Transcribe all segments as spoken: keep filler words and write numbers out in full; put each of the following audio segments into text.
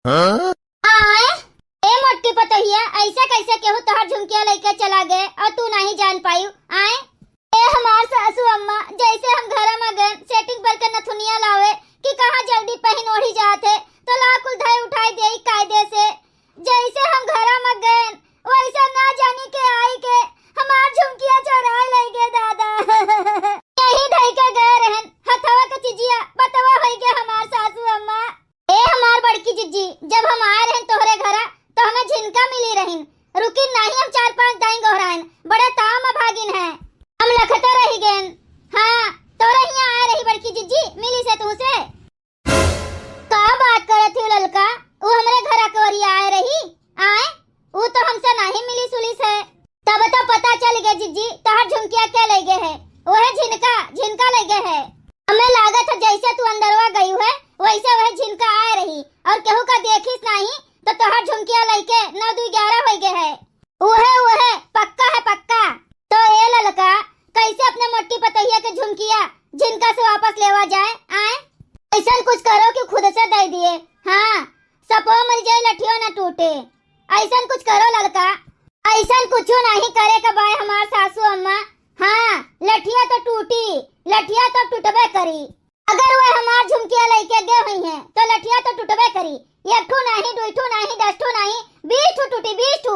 हाँ? आए? ए मोटकी पतोहिया, ऐसे कैसे केहू तोहार झुमकिया लइके चला गए और तू नहीं जान पायू? आए? ए हमार सासू अम्मा, जैसे हम घरा में गए सेटिंग पर के नथुनिया लावे कि कहाँ जल्दी पहिन ओढ़ी जात है, तो ला कुल धई उठाई देई कायदे से। जैसे हम घरा में गए, वैसे ना जानी के आई के हमार झुमकिया चोराए लइ गए दादा। यही धई के गए रहन, हथवा के चिजिया बतवा होई गए हमार सासू अम्मा। ए हमार बड़की जिज्जी, जब हम आए रहन तोहरे घरा, तो हमें झिनका मिली रहिन। रुकिन नाही, हम चार पांच दाई गोहराइन, बड़े ताव में भागिन है। हम लखते रही गेन। हाँ, तोरे हियाँ आए रही बड़की जिज्जी, मिली से तू से। का बात करत ही ललका? ऊ हमरे घरा के ओरी आए रही? आए? ऊ तो हमसे नाही मिली सुली से। तब तो पता चल गए जिज्जी, तोहर झुमकिया के लइ गए है? वह झिनका, झिनका लइ गए है। हमें लागत है जैसे तू अंदरवा गई है, वैसे वह झिनका आए रही और केहू का देखिस नाही, तो तोहर झुमकिया लइके नौ दू ग्यारह होइ गए है। उहे, उहे, पक्का है, पक्का। तो ए ललका, कैसे अपने मोटकी पतोहिया के झुमकिया झिनका से वापस लेवा जाए? आए? ऐसन कुछ करो कि खुद से दे दिए। हाँ, सपो मर जाए, लठियो न टूटे। ऐसन कुछ करो ललका। ऐसन कुछ नहीं करे के बाय हमार सासू अम्मा। हाँ, लठिया तो टूटी, लठिया तो टूटबे करी। अगर वह हमार झुमकिया लइके गए हुई हैं, तो लठिया तो टूटबे करी। एक ठू नाही, दुई ठू नाही, दस ठू नाही, बीस ठू टूटी, बीस ठू।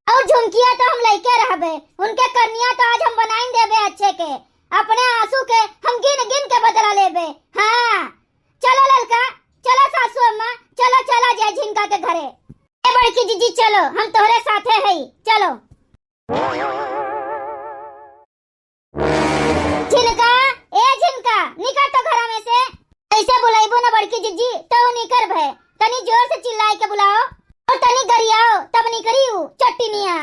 और झुमकिया तो हम लइके रहबे, उनके करनिया तो आज हम बनाइन देबे अच्छे के। अपने आंसू के हम गिन गिन के बदला लेबे। हाँ, चलो ललका, चलो सासू अम्मा, चलो, चला जाए झिनका के घरे। ए बड़की जिज्जी, चलो, हम तोहरे साथे हई, चलो। झिनका, ए झिनका, निकर तो घरा में से। ऐसे बुलाइबो ना बड़की जिज्जी, तो निकर भे। तनी जोर से चिल्लाए के बुलाओ और तनी गरियाओ, तब निकरी ऊ चट्टिनिया।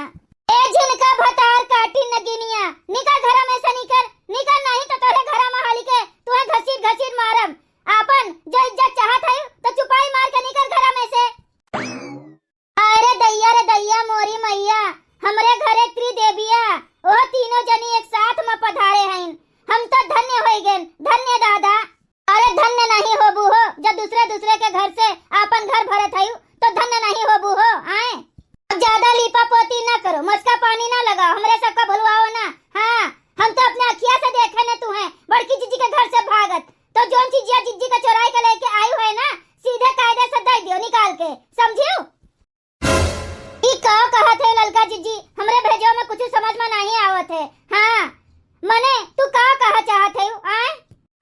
ए झिनका भतार काटी नगिनिया, निकर घरा में से निकर, निकर, नहीं तो तोरे घरा में हाली के तुहे घसीट घसीट मारम। आपन जो इज्जत चाहत है तो चुपाई मार के निकर घरा में से। अरे दैया रे दैया मोरी मैया, हमरे घरे त्रिदेविया, ओह तीनों जनी एक साथ में पधारे हईन। हम तो धन्य होई गेन, धन्य दादा। अरे धन्य नहीं होबू हो, जब दूसरे दूसरे के घर से आपन घर भरत हयू, तो धन्य नहीं होबू हो, आए? अब ज्यादा लीपा पोती ना करो, मस्का पानी ना लगाओ, हमरे सबका भुलवाओ ना। हाँ, हम तो अपने अखिया से देखे न तू है, बड़की जिज्जी के घर से भागत, तो जोन चीजिया जिज्जी का चोराई के लेके आयू है ना, सीधे कायदे से दे दियो निकाल के, समझियो? ई का कहत है ललका जिज्जी? हमरे भेजवा में कुछ समझ में नहीं आवत है। हाँ, मने तू का कहा चाहत है, आय?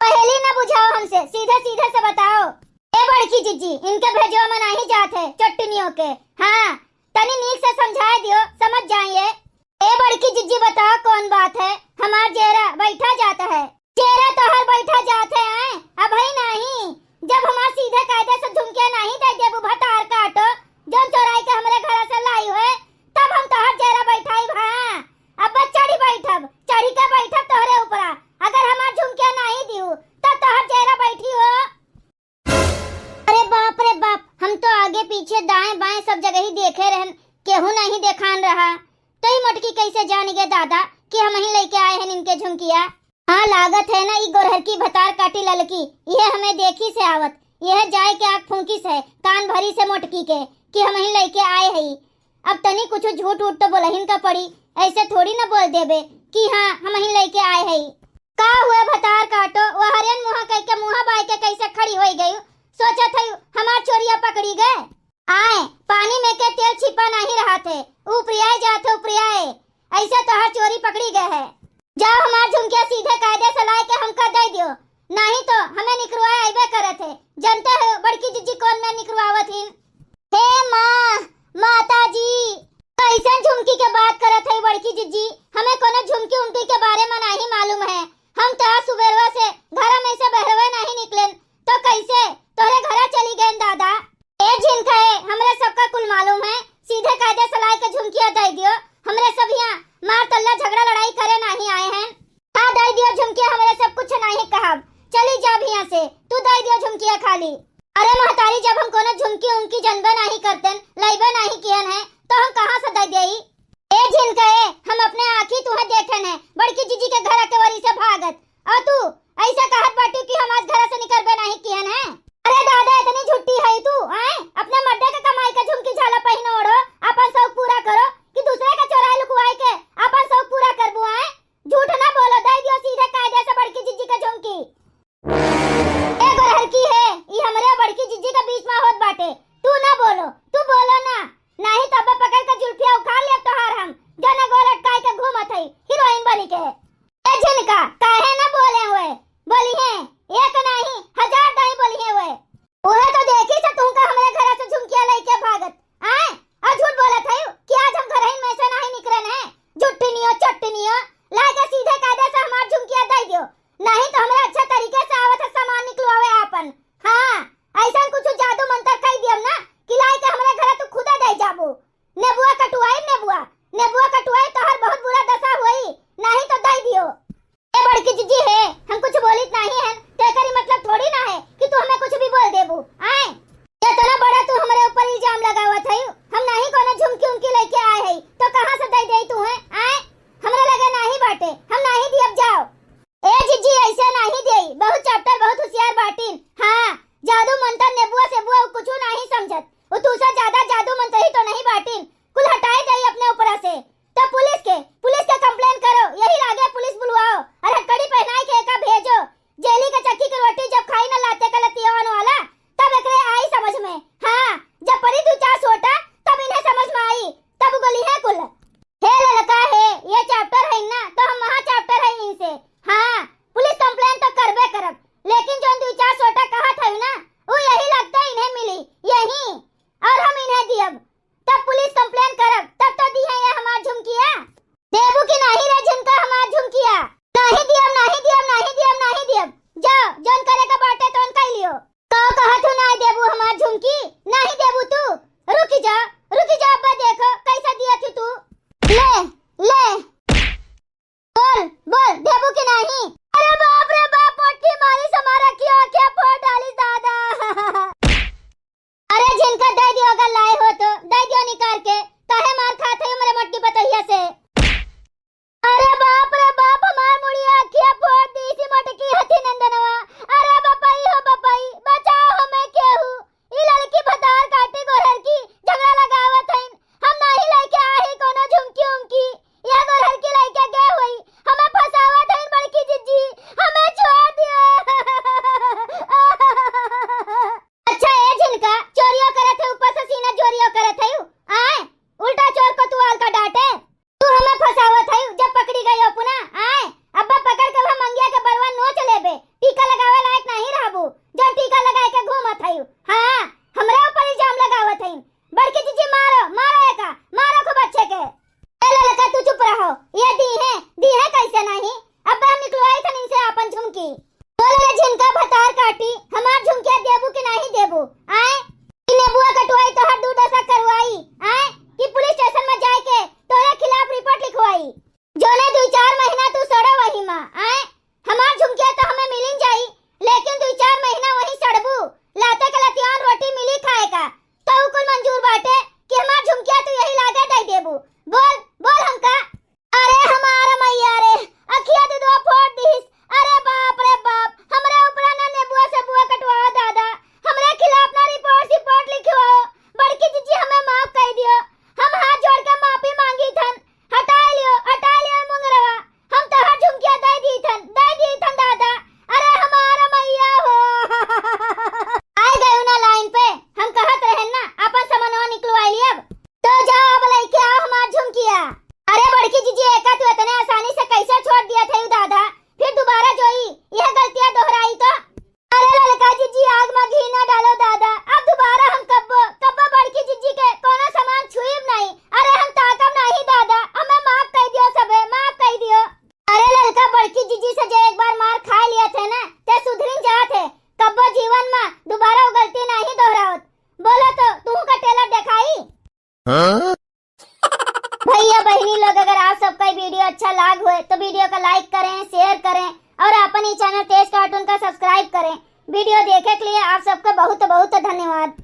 पहेली न बुझाओ हमसे, सीधे सीधे से बताओ। ए बड़की जिज्जी, इनके भेजवा में नहीं जात है, चट्टनियों के। हाँ, तनी नीक से समझाए दियो, समझ जाइए। ए बड़की जिज्जी, बताओ कौन बात है? हमार जेरा बैठा जाता है। जेरा तोहर बैठा जात है, आय? अबही नाही। जब हमार सीधे कायदे से झुमकिया नाही दे देबू भतार काटो, जौन चोराई के हमरे घरा से लाई हुए, तब हम तोहर जेरा बैठाई भा। अब चढ़ी बैठब, चढ़ी के बैठब तोहरे ऊपरा। अगर हमार झुमकिया नाही दियो, तब तोहर जेरा बैठी हो। अरे बाप रे बाप, हम तो आगे पीछे दाएं बाएं सब जगह ही देखे रहन, केहू नहीं देखान रहा। तो ई मोटकी कैसे जान गए दादा कि हमही लेके आए हैं इनके झुमकिया? हाँ, लागत है ना, ई गोरहरकी भतार काटी ललकी, यह हमें देखी से आवत, यह जाए के आँख फूंकी से, कान भरी से मोटकी के कि हमही लेके आए हई। अब तनी कुछ झूठ उठ तो बोलहिन का पड़ी, ऐसे थोड़ी ना बोल देबे कि हाँ, हमही लेके आए हई। का हुए भतार काटो, वहरेन मुँह कह के मुँह बाय के कैसे खड़ी होई गयू? सोचत हई हमार चोरिया पकड़ी गए? आए, पानी में के तेल छिपा नहीं रहा थे, उपरियाए जात है, उपरियाए। ऐसे तोहार चोरी पकड़ी गए है। जाओ हमार झुमकिया सीधे कायदे से लाए के हमका दे दियो, नहीं तो हमें निकरवाए अइबे करत है। जानते हो बड़की जिज्जी कौन में निकरवावत हिन? हे माँ, माता जी, कैसन झुमकी के बात करत है बड़की जिज्जी? हमें कोनो झुमकी उमकी के बारे में नहीं मालूम है। हम तो आज सुबेरवा से घर में से बहरवे नहीं निकलेन, तो कैसे तोहरे घरा चली गएन दादा? ए झिनका ए, हमरे सबका कुल मालूम है, सीधे कायदे से लाए के झुमकिया दे दियो। हमरे सब यहाँ मार तल्ला झगड़ा लड़ाई करे नहीं आए हैं। हाँ दे दियो झुमकिया, हमरे सब कुछ नहीं कहब, चली जाब यहाँ से, तू दे दियो झुमकिया खाली। अरे महतारी, जब हम कोनो झुमकी उमकी जनबे नहीं करतेन, लइबे नहीं कियन है, तो हम कहाँ से दे देई? ए झिनका ए, हम अपने आँखी तुहे देखेन है, बड़की जिज्जी के घर के ओरी से भागत, और तू ऐसे कहत बाटू कि हम आज घर से निकलबे नहीं कियन है। अरे दादा, इतनी झूठी है तू, हैं? अपने मर्दे तो कहत हूँ नाहीं देबू हमार झुमकी, नाहीं देबू तू। रुकि जा, रुकि जा, अब्बा देखो कैसा दिया थी तू। ले, ले। बोल, बोल, देबू कि नाहीं? अरे बाप रे बाप, पोटी मारी समारा किया, क्या फोड़ डाली दादा। अरे झिनका, दे दियो, अगर लाए हो तो दे दियो निकाल के। काहे मार खात है हमरे मोटकी पतोहिया से? अरे बाप रे बाप, हमार मुड़िया अखिया फोड़ दी सी मोटकी हथी नंदनवा। अरे बपई हो बपई, बचाओ हमें केहू। ई लड़की भतार काटी गोरहर की झगड़ा लगावत हईन। हम नाहीं लइके आही कोनो झुमकी उमकी। यह गोरहर की लइके गे होई, हमें फंसावत हईन बड़की जिज्जी, हमें छोड़ दियो। अच्छा ए झिनका, चोरियो करत है, ऊपर से सीना जोरियो करत है। आए, उल्टा चोर कोतवाल का डांटे। तू हमें फंसावत है, जब पकड़ी गई अपना। आए, अब्बा पकड़ के वह मंगिया के बरवा नोच लेबे। टीका लगावे लायक नाहीं रहबू, जौन टीका लगाए के घूमत है। हाँ, हमरा ऊपर इल्जाम लगावत है। बड़की जिज्जी मारो, मारो एका, मारो खूब अच्छे के। ए ललका, तू चुप रहो। ये दी है, दी है कैसे नाहीं? अब हम निकलवाई थन इनसे आपन झुमकी। बोल रे झिनका भतार काटी, हमार झुमकिया देबू कि नाहीं देबू? आए, कि नेबुआ कटवाई तोहर दुर्दशा करवाई? आए, कि पुलिस स्टेशन में जाए के तोहरे खिलाफ रिपोर्ट लिखवाई? जौने दुई चार महीना तू सड़ो वही मा, आए, हमार झुमकिया तो हमें मिलिन जाई, लेकिन दुई चार महीना वहीं सड़बू, लाते के लतियान रोटी मिली खाए का, तो उ कुल मंजूर बाटे कि हमार झुमकिया तू यही लागे दे देबू? बोल, बोल हमका। अरे हमार मैया रे, अखिया दुधवा फोड़ दिहिस। अरे बाप रे बाप, हमरे ऊपरा ना नेबुआ सेबुआ कटवाओ दादा, हमरे खिलाफ ना रिपोर्ट सिपोर्ट लिखवाओ। बड़की जिज्जी हमें माफ कर दियो, हम हाथ जोड़ के माफी मांगी थन। हटा लियो, हटा लियो मुंगरवा, हम तोहार झुमकिया दे दी थन, दे दी थन दादा। अरे हमार मैया हो। आए गयो ना लाइन पे, हम कहत रहन ना, अपन समनवा निकलवाई लियब। तो जाओ अब लइके आओ हमार झुमकिया। अरे बड़की जिज्जी, एका तू इतने आसानी से कैसे छोड़ दिया थे दादा? फिर दोबारा जोई यह गलतियां दोहराई तो। अरे ललका जिज्जी, आग में घी ना डालो दादा, अब दोबारा हम कब्बो, कब्बो बड़की जिज्जी के कोनो सामान छुईब नहीं। अरे हम ताकब नहीं दादा, हमें माफ कर दियो सबे, माफ कर दियो। अरे ललका, बड़की जिज्जी से जे एक बार मार खा लिया थे ना, ते सुधरिन जात है, कब्बो जीवन में दोबारा वो गलती नहीं दोहरावत। बोलो तो, तू का टेलर दिखाई? हाँ? भैया बहिनी लोग, अगर आप सबका ये वीडियो अच्छा लाग होए तो वीडियो का लाइक करें, शेयर करें और अपन ये चैनल तेज कार्टून का सब्सक्राइब करें। वीडियो देखे के लिए आप सबका बहुत बहुत धन्यवाद।